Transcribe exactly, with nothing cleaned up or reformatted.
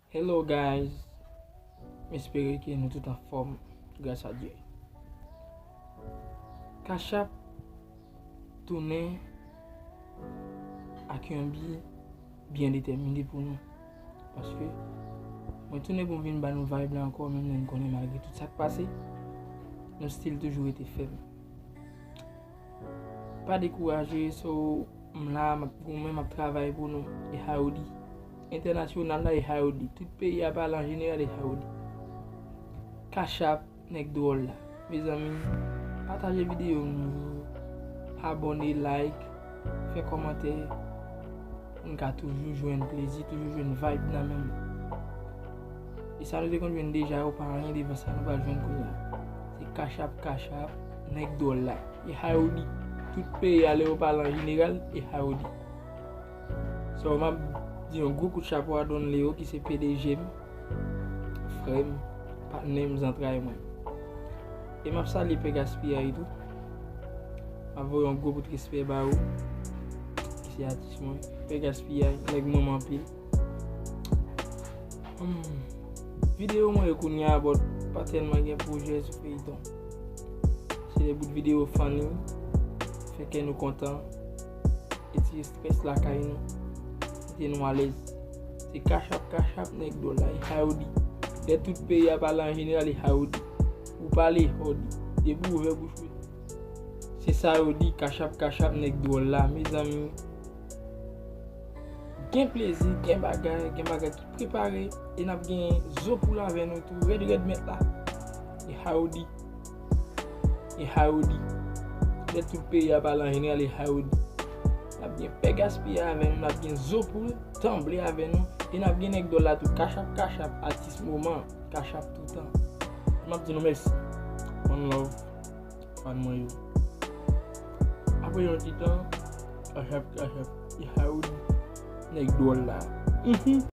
Hello guys, m espere ke nou tout anfòm gras a Dye. Cash App tounen ak yon bi byen detèmine pou nou. Paske mwen tounen pou m vin ba nou vibe la ankò, menm lè n konnen malgre tout sa k pase, nou still toujou rete fèm. Pa dekouraje, so m la, m ap goumen, m ap travay pou nou. E Haroody. Entènasyonal la, e Haroody. Tout peyi a pale an jeneral, e Haroody. Cash App, nèg dwòl la. Mezanmi, pataje videyo nou yo, abòne, like, fè kòmantè. Pou n ka toujou jwenn plezi, toujou jwenn vibe nan menm. E sa nou te konn jwenn deja yo, pa anyen devan sa nou pral jwenn kounye a. Se Cash App, Cash App, nèg dwòl la. E Haroody. Tout peyi a, lè yo pale an jeneral, e Haroody. So, m ap di yon gwo kout chapo a Don Leo ki se P D G m, frè m, patnè m, zantray mwen. E m ap salye Pè Gaspiyay tou. M ap voye yon gwo bout respè ba ou, ki se atis mwen. Pè Gaspiyay, nèg m renmen anpil. Hmm. Videyo mwen yo kounye a, but pa tèlman gen pwojè sou feyiton. Se de bout videyo funny, fè kè nou kontan, retire strès lakay nou, mete nou alèz. Se Cash App, Cash App, nèg dwòl la, e Haroody. Lè tout peyi a pale an jeneral, e Haroody. Ou pale, Haroody. Depi w ouvè bouch ou, se sa yo di, Cash App, Cash App, nèg dwòl la. Mezanmi, gen plezi, gen bagay, gen bagay ki prepare, e n ap gen zo poul avè nou tou, rèd rèd mèt la. E Haroody. E Haroody. Lè tout peyi a pale an jeneral, e Haroody. N ap gen Pè Gaspiyay avè nou, n ap gen zo poul, Tanble avè nou, e n ap gen nèg dwòl la tou, Cash App, Cash App, atis moman, Cash App toutan. M ap di nou mèsi. One love, fan mwen yo. Apre yon ti tan, Cash App, Cash App, e Haroody, nèg dwòl la. Mhm.